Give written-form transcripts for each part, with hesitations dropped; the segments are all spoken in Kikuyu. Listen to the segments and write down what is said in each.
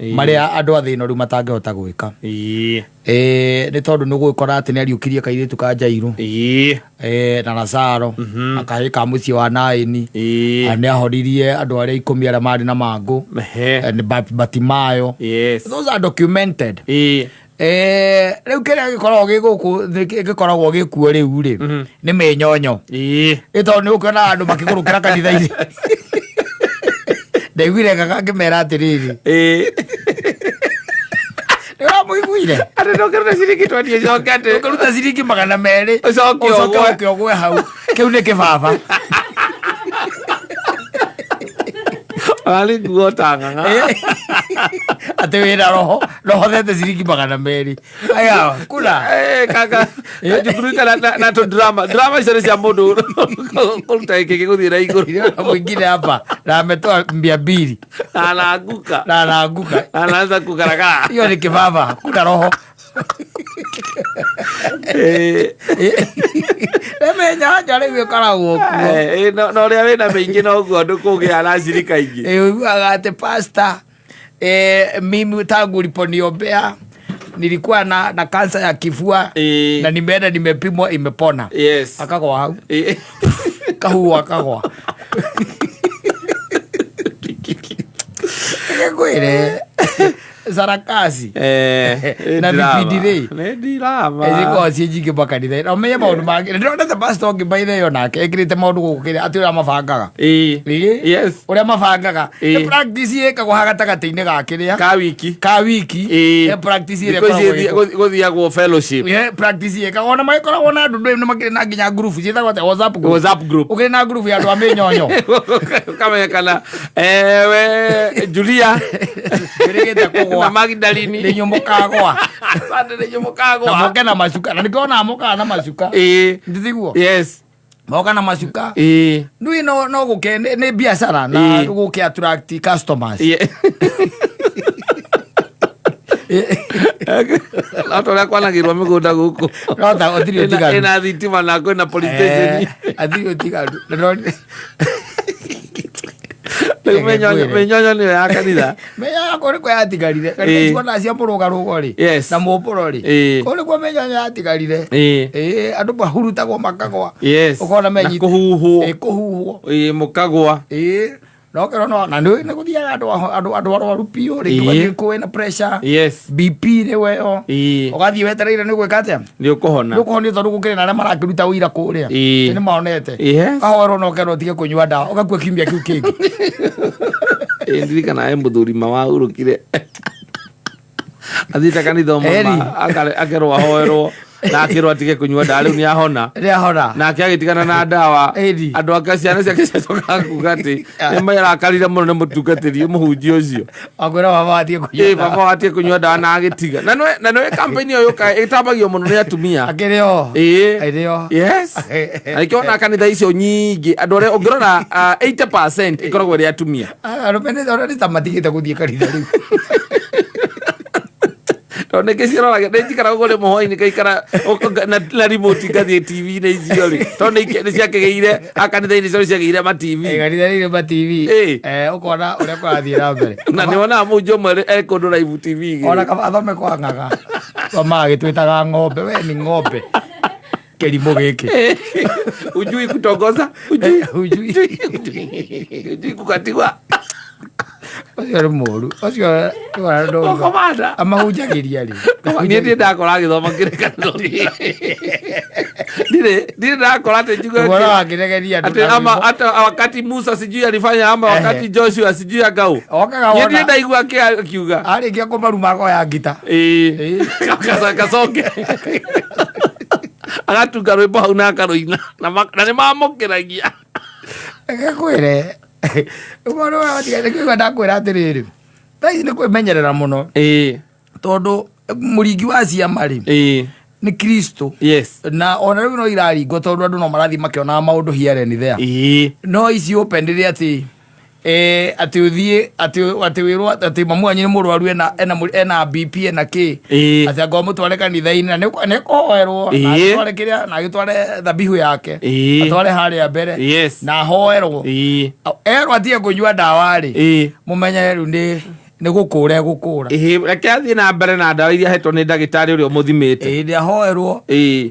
Marĩa andũ a thĩ ĩno rĩu matangĩhota gwĩka. Nĩ tondũ nĩ gũgĩkora atĩ nĩ ariũkirie kairĩtu ka Jairũ na Lazaro, akahĩ ka mũciĩ wa Naini. Nĩ ahoririe andũ arĩa 10 arĩa marĩ na mangũ. Nĩ Batimayo. Those are documented. Rĩu kĩrĩa gĩkoragwo gĩ gũkũ gĩkoragwo gĩkuo rĩu rĩ nĩ mĩnyonyo. Ĩ tondũ nĩ ũkĩona andũ makĩgũrũkĩra kanitha-inĩ. Ndaiguire kaka ngĩmera atĩrĩrĩ, nĩ ũramũiguire? Atĩ ndũngĩruta ciringi 20 ũcoke atĩ ũngĩruta ciringi 200 Ũcoke ũcoke ũgwe. ũke ũgwe hau, kĩu nĩ kĩbaba. Arĩ nguo ta ng'ang'a. Atĩ wĩna roho rohothete ciringi 200 aya kuna. Kaka kajukuru kana na tũ drama drama icio nĩ cia mũndũ kũruta gĩkĩ gĩgũthiĩ na igũrũ. Niliona mwingine hapa na ametoa 200 Na anaanguka. Na anaanguka. Na anaanza kugaragara. Hiyo ni kibaba, kuna roho. Nĩmenyanja rĩu ĩkoragwo kuo. Na ũrĩa wĩna mĩingĩ noguo andũ kũgĩa na cirika ingĩ. Ũiguaga atĩ pastor, mimi tangu uliponiombea nilikuwa na kansa ya kifua na nimeenda nimepimwa imepona. Akagwa hau. Kahuo akagwa. Ngwĩre sarakasi na drama. vipindi rĩ Nĩ drama. Cikoragwo ciĩ nyingĩ makanitha na ũmenye maũndũ mangĩ. Ndĩronete pastor ũngĩ by the way onake ekĩrĩte maũndũ gũkũ kĩrĩa atĩ ũrĩa mabangaga. Ũrĩa mabangaga. Nĩ practice ĩkagwo haha gatagatĩ-inĩ ga kĩrĩa Ka wiki. Ka wiki. Nĩ practice ĩrĩa Thikũ ici ĩkoragwo ĩkwo. gũthiagwo fellowship. Practice ĩkagwo ona magĩkoragwo na andũ nĩ makĩrĩ na nginya group ciĩtagwo atĩa? WhatsApp group. WhatsApp group. Ũkĩrĩ na group ya andũ a mĩnyonyo. Ũkamenyekana we Julia Ĩrĩgĩte kũgwa. na Magdalene. Nĩ inyuĩ mũkagwa. Asante, nĩ inyuĩ mũkagwa. Na moke na macuka na nĩkĩo onaga mokaga na macuka. Ndithiguo? Yes. Moka na macuka. Ndui no gũke nĩ biacara na gũke attract customers. No ta ũrĩa kwanagĩrwo mĩgũnda gũkũ. No ta gũtirĩ ũtiganu. Ĩna thitima na kwĩna police station. Hatirĩ ũtiganu. Na no- Rĩu mĩnyonyo nĩyo ya kanitha. Mĩnyonyo kũu nĩkuo yatigarire. Kanitha icio cia mũrũgarũgo rĩ na mũmbũro rĩ, kũu nĩkuo mĩnyonyo yatigarire. Andũ mahurutagwo makagwa. Ũkona Na menyita- kũhuhwo. Kũhuhwo. Mũkagwa. No kĩro no na nĩ gũthiaga andũ arwaru biũ rĩngĩ ũgathiĩ kũu wĩna pressure. BP nĩ weyo. Ũgathiĩ wetereire nĩ gwĩka atĩa? Nĩ ũkũhona. Nĩ ũkũhonio tondũ gũkĩrĩ na arĩa marakĩruta ũira kũrĩa. Nĩ monete. Kahoerwo na ũkerwo ũtige kũnyua ndawa ũgakua kiumia kĩu kĩngĩ. Ndirikana he mũthuri ma wahurũkire athiĩte kanitha ũmwe Eri. akerwo ahoerwo na akĩrwo atige kũnyua ndawa, rĩu nĩ ahona. Nĩ ahona. Nake agĩtigana na ndawa. Eri. Andũ ake ciana ciake ciacokaga kuga atĩ nĩ marakarire mũno nĩ mũtungatĩri mũhunjia ũcio. Akwĩra baba watige kũnyua ndawa. Baba watige kũnyua ndawa na agĩtiga. Na nĩwe campaign ĩyo yũkaga ĩtambagio mũno nĩ atumia. Akĩrĩ o. Akĩrĩ o. Yes. Na nĩkĩo ona kanitha icio nyingĩ andũ arĩa ũngĩrora 80% ĩkoragwo ĩrĩ atumia. Arũme nĩ ona nĩ ta matigĩte gũthiĩ kanitha rĩu. Tondũ nĩkĩ ciroraga nĩ njikara ũguo rĩmwe hwainĩ ngaikara na remote ngathiĩ TV-inĩ icio rĩ, tondũ nĩ ciakĩgĩire a kanitha-inĩ icio nĩ ciagĩire ma TV. Kanitha nĩ ma TV. Ũkona ũrĩa kũrathiĩ na mbere. Na nĩ wonaga mũhunjia ũmwe e kũndũ live TV igĩrĩ. Ona kaba athome kwa ng'ang'a. Mama agĩtwĩtaga ng'ombe, we ni ng'ombe. Kĩrimũ gĩkĩ. Ujui kutongoza, ujui Ujui. Ujui kukatiwa. Ũcio nĩ mũru. Ũcio Ũkomanda. Amahunjagĩria rĩ. Niĩ ndirĩ ndakora agĩthoma kĩrĩkanĩro. Ndirĩ ndakora atĩ njigue Ũhoro wakĩregeria andũ atĩ na ama rwĩmbo. hata wakati Musa sijui alifanya ama wakati Joshua sijui akau. Okaga Niĩ wona. ndirĩ ndaigua akiuga. Arĩkia kũmaruma akoya ngita. Kacoke agatunga rwĩmbo hau na akarũina na nĩ mamũkĩragia. Reke ngwĩre ũhoro wa watigara nĩkĩo ndakwĩra atĩrĩrĩ, thaa ici nĩ kwĩmenyerera mũno tondũ mũringi wa ciama rĩ nĩ Kristo. Na ona rĩu no iraringwo tondũ andũ no marathiĩ makĩonaga maũndũ here and there. No ici open rĩrĩa atĩ atĩ ũthiĩ atĩ wĩrwo atĩ mamu wanyu nĩ mũrwaru ena BP ena kĩ atĩ anga ũmũtware kanitha-inĩ na nĩ kũhoerwo na agĩtware kĩrĩa na agĩtware thabihu yake atware harĩa mbere na ahoerwo erwo atige kũnyua ndawa rĩ, mũmenye rĩu nĩ Nĩ gũkũra egũkũra. Ĩhĩ, reke athiĩ na mbere na ndawa iria ahetwo nĩ ndagĩtarĩ ũrĩa ũmũthimĩte. Ĩĩ, nĩ ahoerwo.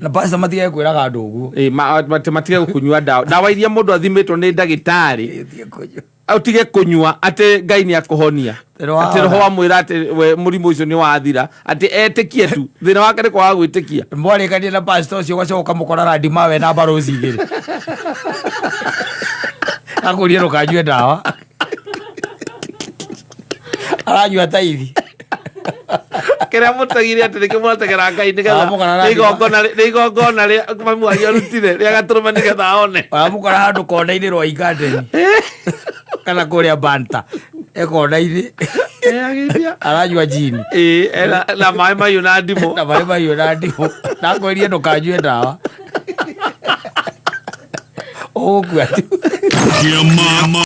Na pastor matige kwĩraga andũ ũguo. Ĩĩ, matige kũnyua ndawa, ndawa iria mũndũ athimĩtwo nĩ ndagĩtarĩ. Ĩĩ, tige kũnyua. Ũtige kũnyua atĩ Ngai nĩ akũhonia. Atĩ roho Atĩ roho wamwĩra atĩ we mũrimũ ũcio nĩ wathira, atĩ etĩkie tu. Thĩna wake nĩ kwaga gwĩtĩkia. Mwarĩkania na pastor ũcio ũgacoka ũkamũkora randi mawe na mbarũci igĩrĩ. Akũrie ndũkanyue ndawa. Aranyua taithi. Kĩrĩa mũtegire atĩ nĩkĩo mũrategera Ngai nĩgetha Aramũkora nĩ randi igongona nĩ igongona rĩa mami wanyu arutire rĩa gatũrũme nĩgetha one. Aramũkora handũ kona-inĩ rwa Garden. Kana kũrĩa Banta. E kona-inĩ. Agithia. Aranyua jini. Ĩĩ, ena- na maĩ mahiũ na ndimũ. Na maĩ mahiũ na ndimũ. Na akwĩrie ndũkanyue ndawa. Ũgũkua tu. Kĩama.